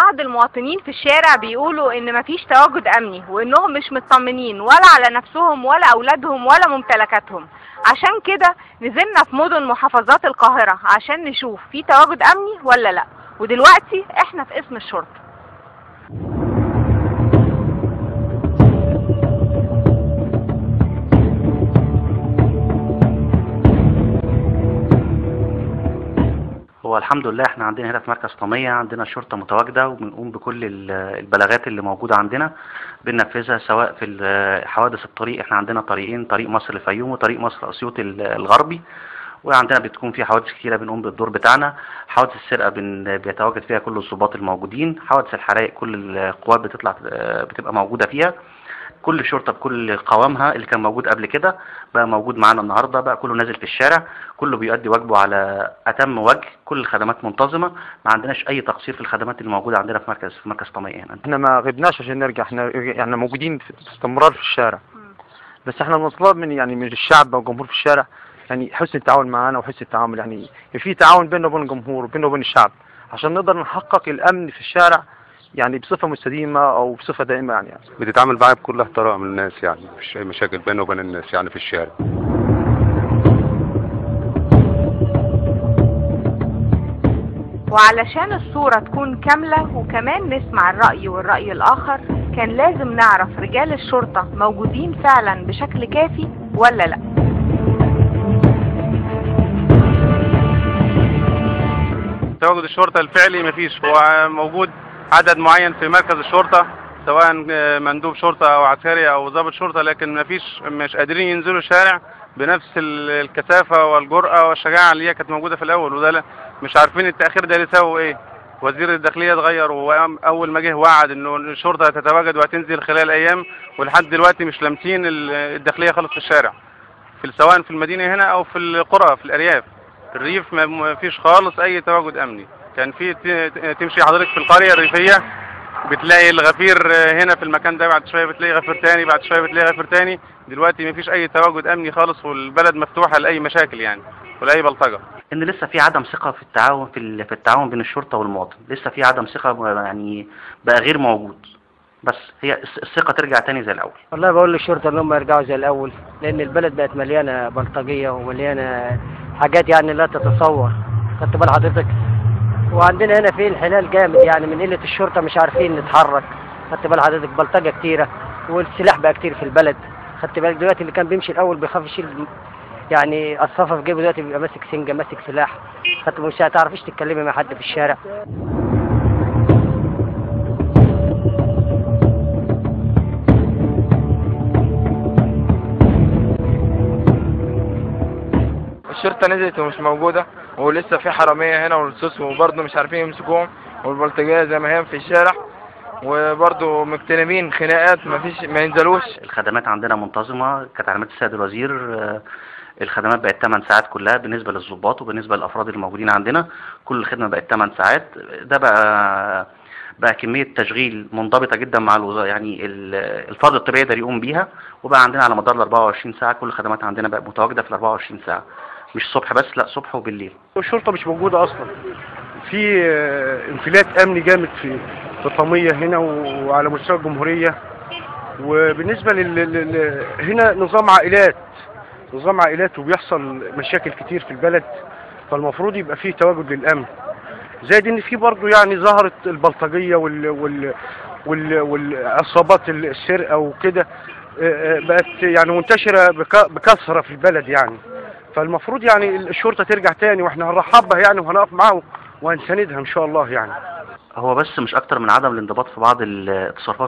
بعض المواطنين في الشارع بيقولوا ان مفيش تواجد امني وانهم مش مطمنين ولا على نفسهم ولا اولادهم ولا ممتلكاتهم. عشان كده نزلنا في مدن محافظات القاهرة عشان نشوف في تواجد امني ولا لا. ودلوقتي احنا في قسم الشرطة. هو الحمد لله احنا عندنا هنا في مركز طمية عندنا شرطة متواجدة، وبنقوم بكل البلاغات اللي موجودة عندنا بننفذها، سواء في حوادث الطريق. احنا عندنا طريقين، طريق مصر الفيوم وطريق مصر اسيوط الغربي، وعندنا بتكون في حوادث كتيرة بنقوم بالدور بتاعنا. حوادث السرقة بيتواجد فيها كل الضباط الموجودين، حوادث الحرائق كل القوات بتطلع بتبقى موجودة فيها. كل شرطة بكل قوامها اللي كان موجود قبل كده بقى موجود معانا النهارده، بقى كله نازل في الشارع، كله بيؤدي واجبه على اتم وجه، كل الخدمات منتظمة، ما عندناش اي تقصير في الخدمات اللي موجودة عندنا في مركز طمية هنا. احنا ما غبناش عشان نرجع، احنا يعني موجودين في استمرار في الشارع، بس احنا بنطلب من يعني من الشعب والجمهور في الشارع يعني حسن التعاون معانا وحسن التعامل، يعني في تعاون بيننا وبين الجمهور وبيننا وبين الشعب عشان نقدر نحقق الامن في الشارع يعني بصفة مستديمة أو بصفة دائمة. يعني بتتعامل معايا بكل احترام الناس، يعني مفيش أي مشاكل بينه وبين الناس يعني في الشارع. وعلشان الصورة تكون كاملة وكمان نسمع الرأي والرأي الآخر، كان لازم نعرف رجال الشرطة موجودين فعلا بشكل كافي ولا لأ. تواجد الشرطة الفعلي مفيش، هو موجود عدد معين في مركز الشرطة سواء مندوب شرطة أو عسكري أو ضابط شرطة، لكن مفيش، مش قادرين ينزلوا الشارع بنفس الكثافة والجرأة والشجاعة اللي هي كانت موجودة في الأول، وده مش عارفين التأخير ده لسببه إيه. وزير الداخلية اتغير، وأول ما جه وعد إنه الشرطة هتتواجد وهتنزل خلال أيام، ولحد دلوقتي مش لامسين الداخلية خالص في الشارع، في سواء في المدينة هنا أو في القرى في الأرياف. الريف ما فيش خالص أي تواجد أمني. كان في تمشي حضرتك في القرية الريفية بتلاقي الغفير هنا في المكان ده، بعد شوية بتلاقي غفير تاني، بعد شوية بتلاقي غفير تاني. دلوقتي مفيش أي تواجد أمني خالص، والبلد مفتوحة لأي مشاكل يعني ولأي بلطجة. إن لسه في عدم ثقة في التعاون في التعاون بين الشرطة والمواطن، لسه في عدم ثقة يعني بقى غير موجود، بس هي الثقة ترجع تاني زي الأول. والله بقول للشرطة إن هم يرجعوا زي الأول، لأن البلد بقت مليانة بلطجية ومليانة حاجات يعني لا تتصور. خدت بال حضرتك؟ وعندنا هنا في انحلال جامد يعني من قلة الشرطة، مش عارفين نتحرك. خدت بال حضرتك؟ بلطجه كتيرة والسلاح بقى كتير في البلد. خدت بالك؟ دلوقتي اللي كان بيمشي الاول بيخاف يشيل يعني قصافه في جيبه، دلوقتي بيبقى ماسك سنجه ماسك سلاح. خدت مش هتعرفيش تتكلمي مع حد في الشارع. الشرطة نزلت ومش موجودة، ولسه في حرامية هنا ولصوص وبرضه مش عارفين يمسكوهم، والبلطجية زي ما هي في الشارع، وبرضه مجتنبين خناقات مفيش، ما ينزلوش. الخدمات عندنا منتظمة كتعليمات السيد الوزير، الخدمات بقت 8 ساعات كلها بالنسبة للضباط وبالنسبة للأفراد الموجودين عندنا، كل الخدمة بقت 8 ساعات. ده بقى كمية تشغيل منضبطة جدا مع الوزارة، يعني الفرد الطبيعي ده يقوم بيها، وبقى عندنا على مدار ال 24 ساعة كل الخدمات عندنا بقت متواجدة في ال 24 ساعة، مش الصبح بس، لا صبح وبالليل. الشرطة مش موجودة أصلا، في انفلات أمني جامد في طمية هنا وعلى مستوى الجمهورية. وبالنسبة هنا نظام عائلات، نظام عائلات، وبيحصل مشاكل كتير في البلد، فالمفروض يبقى فيه تواجد للأمن. زائد إن في برضه يعني ظهرت البلطجية والعصابات السرقة وكده، بقت يعني منتشرة بكثرة في البلد يعني. فالمفروض يعني الشرطة ترجع تاني، واحنا هنرحب بها يعني وهنقف معاها وهنساندها ان شاء الله يعني. هو بس مش اكتر من عدم الانضباط في بعض التصرفات.